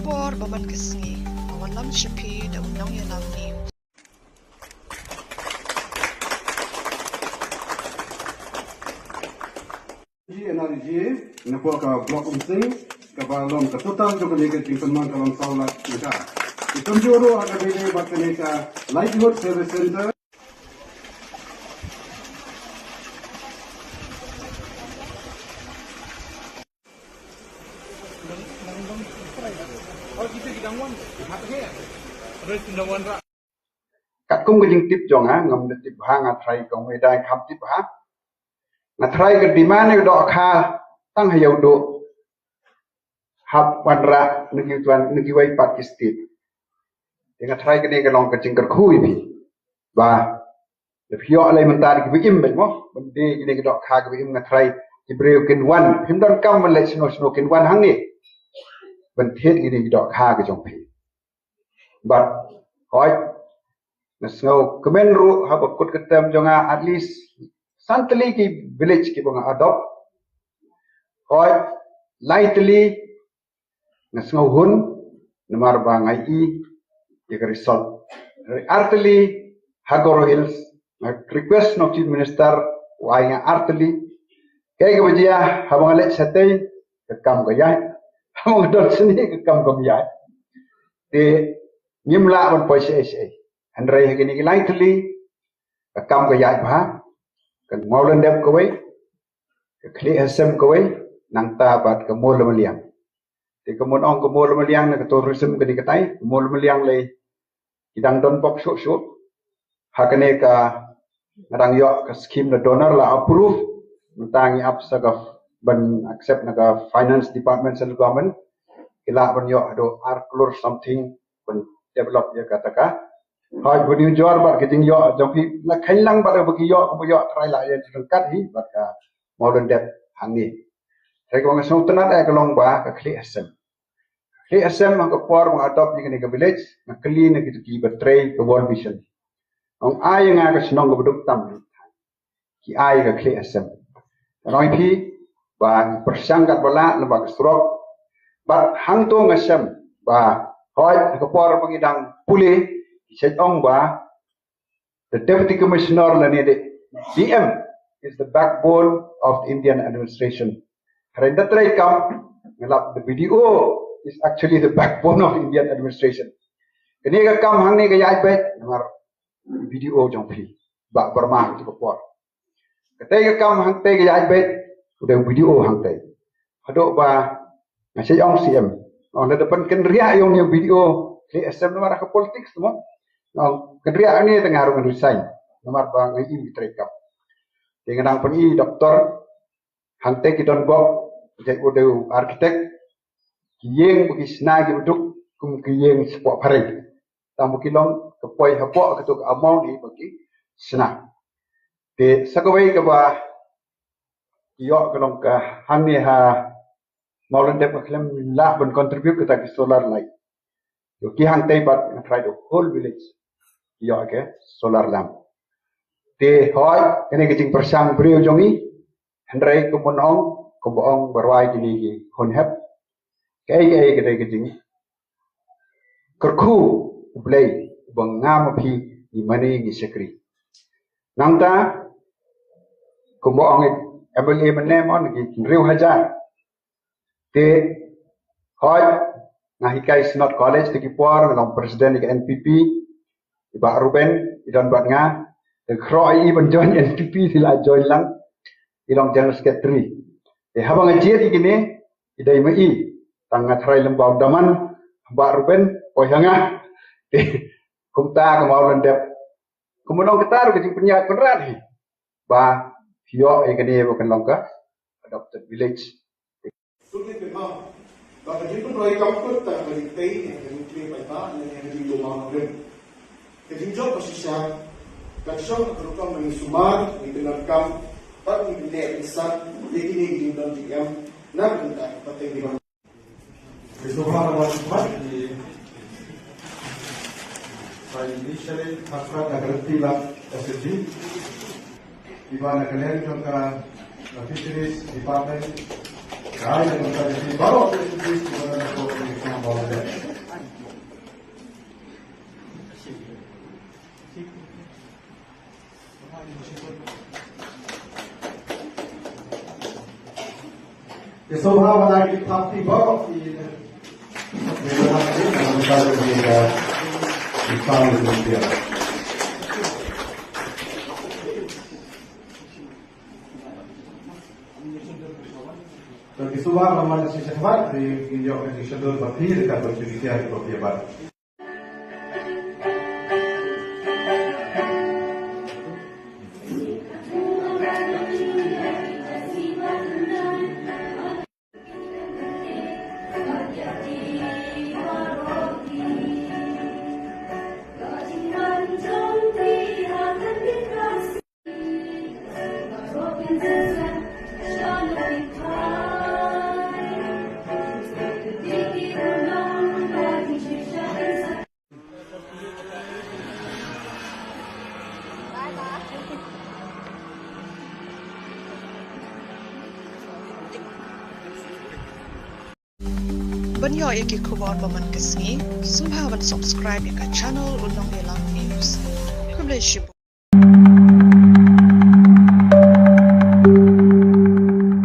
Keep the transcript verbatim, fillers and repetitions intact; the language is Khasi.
Por ba man ka sngi, ka wallam sha phi da u nongïalam ni. Energy, na ka block Umsning, kaba long ka total jong kane ka jingpynmang ka long saw lak tyngka. Ki kumjuh ruh ha kane ka livelihood service center. Katkum ka jingtip jong nga, ngam da tip bha, nga try kong me dai kham tip bha. Nga try ka demand ka dohkha tang ha ïa u duh hap wanrah na ki tuan, na ki wei pat ki state. Te nga try kane ka long ka jingkyrkhu ïa phi. Ba da phi ïoh lei mynta da kiba im bad mo ban die kine ki dohkha kiba im, nga try ki briew kin wan, phim donkam ban leit shano shano, kin wan hangne ban thied kine ki dohkha ki jong phi. Bad hoi, nga sngew kmen ruh haba kut ka term jong nga, at least san tylli ki village kiba nga adopt. Hoi, lai tylli nga sngew hun, namar ba nga i ïa ka result. Ar tylli ha Garo Hills, nga request na u Chief Minister u ai nga ar tylli. Kaei kaba jia, haba nga leit shatei ka kam ka ïaid, haba nga don shane ka kam kam ïaid. Te ngim lah ban poi shaei shaei. Hynrei ha kine ki lai tylli ka kam ka ïaid bha. Ka Mawlyndep kawei, ka Khlieh Hasem kawei, nangta bad ka Mawlamyliang. Te ka mon ong ka Mawlamyliang na ka tourism kane katai, ka Mawlamyliang lei ki dang don bok shuh shuh. Ha kane ka nga dang ïoh ka scheme na DoNER la approve, mynta ngi ap sa ka ban accept na ka finance department, central government. Ki lah ban ïoh haduh ar klur something ban develop ïa kata ka. Hoi, bad ïa jor bad ka jingïoh jong phi, la kheiñ lang bad ba ki ïoh, ba ïoh trai la ïa jingkat hi bad ka Mawlyndep hangne. Te ka ba nga sngewtynnat eh ka long ba ka Khlieh Hasem. Khlieh Hasem ha ka por ba nga adopt ïa kane ka village, nga kylli na kito kiba trei ka World Vision. Ong ai ïa nga ka shnong kaba duk tam. Ki ai ka Khlieh Hasem. Nga ong ïa phi ba ngi pyrshang katba lah lyngba ka surok. Bad hangto nga shem ba hoi ha ka por ba ngi dang pule, ki sa ong ba the Deputy Commissioner lane the D M is the backbone of the Indian administration. Hynrei da trei kam nga lap the B D O is actually the backbone of Indian administration. Kane ka kam hangne ka ïaid beit namar B D O jong phi, Bah Verma, ha kata ka por. Katei ka kam hangtei ka ïaid beit, u dei u B D O hangtei. Haduh ba nga shait ong C M, ong da pynriah ïa u B D O Khlieh Hasem namar ka politics mo. Ong pynriah ne, te nga ruh ngan resign namar ba nga im ki trei kam. Te nga dang pyni doktor, hangtei ki don bok, jait u dei u architect, ki ïing ba ki shna kiba duk kum ki ïing shapoh phareng. Tang ba ki long ka poi hapoh kato ka amount hi ba ki shna. Te sa kawei kaba ki ïoh ka long ka hangne ha Mawlyndep ka khlem lah ban contribute kata ki solar light. Ïoh ki hangtei bad nga try the whole village ïoh ka solar lamp. Te hoi, kane ka jingpyrshang briew jong ngi, hynrei kumba ong, kumba ong ba rwai kine ki khun hep. Kaei kaei ka dei ka jingkyrkhu U Blei uba nga ma phi ngi mane ngi shakri. Nangta kumba ong i M L A mynne, mon, ki hynriew hajar. Te hoi, nga hikai Synod College te ki por nga long president ka N P P. I Bah Ruben i don bad nga. Te khroh i ban join N P P, te la join lang, i long general secretary. Te haba nga jied ïa kine, i dei ma i. Tang nga tharai lem bau daman Bah Ruben poi ha nga. Te kumta ka Mawlyndep. Kumba long kata ruh ka jingpynïaid pynran hi ba ïoh ïa kane ba kan long ka adopted village. Sukli pynmong ba ka jingpynroi kam kut tang ka jingtei ne ka jingtei paidbah ne ka jingtei mawngrim. Ka jingjop ka shisha ka shong ka rukom ka jingsumar, ka jingpyndonkam bad ka jingpynleh pynsah ïa kine ki jingdon jingem na ka bynta ka pateng ki bang. Ki sngewbha ban wan khmat ki, sa initially khakrat na ka lynti lad S F D. Kiba na ka liang jong ka, uh, Fisheries Department, ka ai na ka bynta jong ki baroh ki fisheries kiba na ka pok ki sngewbha ban Sngewbha ban ai ki thap ki baroh ki, ki thap ki, ki thap ki, ki thap ki. To ki sngewbha ban wan sha khmat, ki ïoh ka jingshadur ba phi, ka ba phi ki tiar ki ba phi ba. Ban ïoh ïa ki khubor ba man ka sngi, sngewbha ban subscribe ïa ka channel U Nongïalam News. Khublei shibun.